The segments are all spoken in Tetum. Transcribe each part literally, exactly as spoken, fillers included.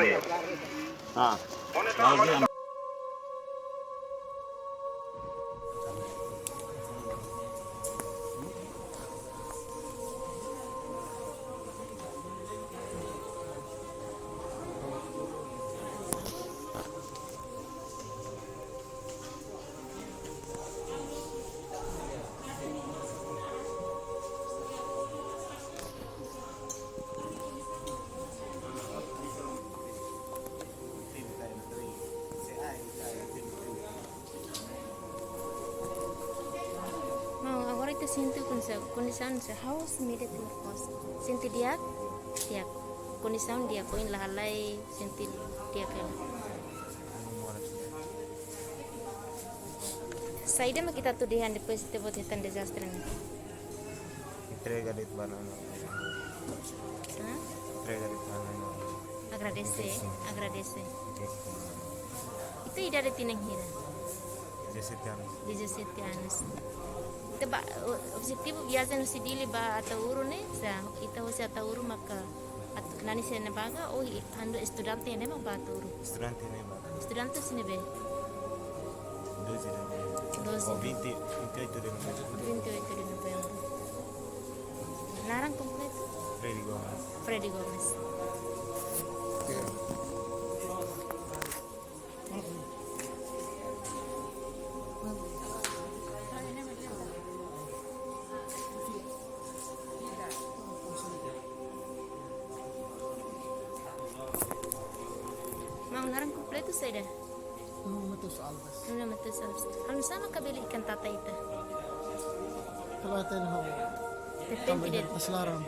Ah. Maun, agora ita sente kondisaun, kondisaun se haus mede tu kos. Sente di'ak, di'ak. Kondisaun di'ak, ohin la halai, sente di'ak hela. Saida mak ita atu dehan depois ita-boot hetan dezastre ne'e? Entrega de'it ba Na'i. Hah? Entrega de'it ba Na'i. Agradese, agradese. Ita idade tinan hira? Dezassete anos. Dezassete anos. Ita ba, o-, objetivu viajen husi Dili ba Ataúro ne'e, sa, ita husi Ataúro maka atu, Na'i sei ne'ebá ka, ou i-, anu estudante ne'e mak ba Ataúro? Estudante ne'e ba. Estudante husi ne'ebé? Doze de novembro. Doze. Ou vinte, vinte e oito de novembro. Vinte e oito de novembro. Naran kompletu? Freddy Gomes. Freddy Gomes. Maun, naran kompletu saida? Nuno Mateus Alves. Nuno Mateus Alves. Halo, nu'usá mak bele ikan tata ita? Kalau ada yang tahu, derrepente, tambah de'it. Pas larang.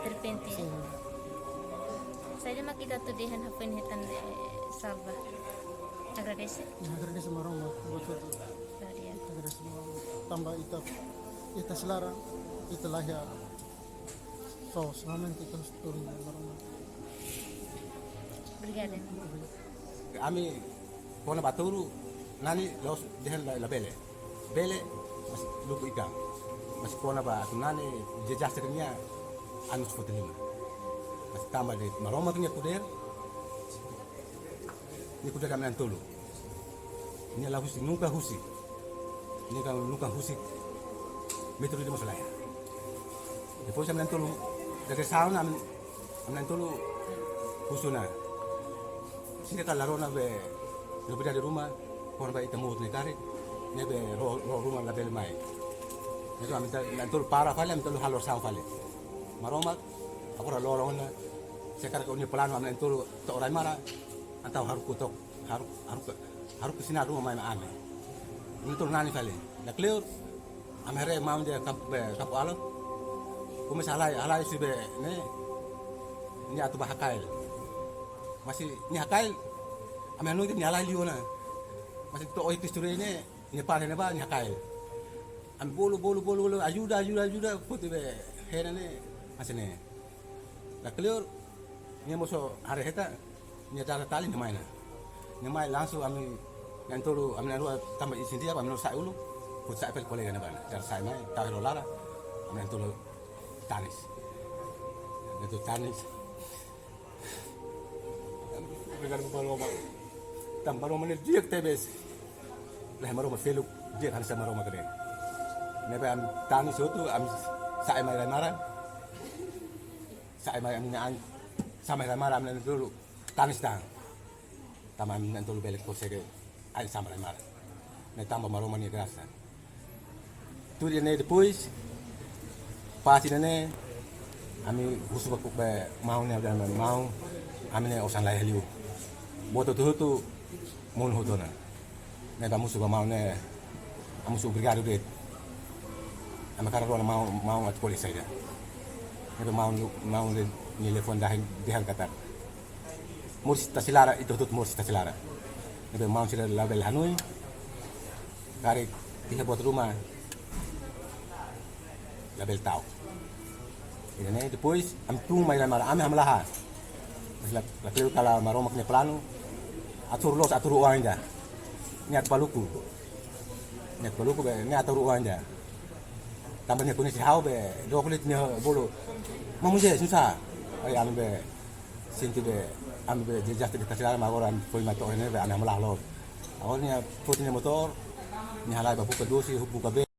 Derrepente. Sin. Saida mak ita atu dehan ba foin hetan, eh, salva? Agradese? Ya, agradese Maromak, buat itu. Glória. Agradese Maromak. Tanba ita, ita sei larang, ita la iha sosa, solamente ita husu Maromak. Obrigada. Ami kona ba Ataúro, Na'i la'ós dehan la, labele. Bele, mas luku ikan. Mas kona ba atu Na'i dezastre nian, ami sei foti liman. Mas tanba de'it Maromak nia podér, nia kuda ami na'in-tolu. Nia la husi, nunka husi. Nia kan nunka husi. Metro de Mosolaya. Depois ami na'in-tolu, dari sana ami, ami na'in-tolu husu ona. Sira ka la rona be, lubida di rumah, kona ba ita-boot nia karik, ne'ebé ró, ró ruma labele mai. Ne'e ami ta, na'in-tolu para fali, ami na'in-tolu halo orasaun fali. Maromak, agora loron ona, se karik ó-nia planu, ami na'in-tolu to'o rai-maran, entaun haruka took, haruka, haruka, haruka sinar ruma mai ami. Ami na'in-tolu nani fali. Lakleur, ami haree maun de'it kampu, be, kampu alat. Komesa halai, halai husi be, ne'e. Nia atu bá hakail. Mas nia hakail, ami hanoin nia halai liu ona. Mas to'o iha Cristo Rei ne'e, nia para iha ne'ebá, nia hakail. Ami bolu, bolu, bolu, bolu, ajuda, ajuda, ajuda, foti be hena ne'e, mas ne'e. Lakleur, nia mosu haree hetan, nia dada tali nia mai ona. Nia mai langsung ami na'in-tolu, ami na'in-rua tanba isin di'ak, ami na'in-rua sa'e uluk, foti sa'e fali kolega ne'ebá ona. Dada sa'e mai, tau hela laran, ami na'in-tolu tanis. Na'in-tolu tanis. Obrigadu ba Maromak. Tanba Maromak ne'e di'ak tebes. Lae, Maromak seluk, di'ak hanesan Maromak ne'e. Ne'ebé ami tanis hotu, ami sa'e mai rai-maran. Sa'e mai ami na'in, sa'e mai rai-maran, ami na'in-tolu tanis tan. Tanba ami na'in-tolu bele konsege ain sa'e mai rai-maran. Ne'e tanba Maromak nia grasa. Tuir ida-ne'e depois, pasi ida-ne'e, ami husu ba, ba maun ne'e, dehan maun, ami ne'e osan laiha liu. Boot hotu-hotu, monu hotu ona. Ne'e ami husu ba maun ne'e, ami husu obrigadu de'it. Ami hakarak rona maun, maun atu ko'alia saida. Ne'ebé maun, maun ne'e, nia telefone dehan, dehan katak moris tasi laran, ita hotu-hotu moris tasi laran. Ne'ebé maun sira labele hanoin, karik iha buat ruma labele ta'uk. Ida-ne'e depois, ami tun mai rai-maran, ami hamlaha. Mas la, lakleur kala Maromak nia planu, Ataúro loos, Ataúro oan ida. Nia atu Paluku. Nia atu Paluku be, nia Ataúro oan ida. Tanba nia koñese ha'u be, dook liu nia bolu. Maun Moisés, nusá? Ai, ami be, Sente be, ami be, je jasta de kasih dalam agora, ami foi mato ini be, ami hamala lo. Agora nia foti nia motór, nia halai ba buka dosi, buka be.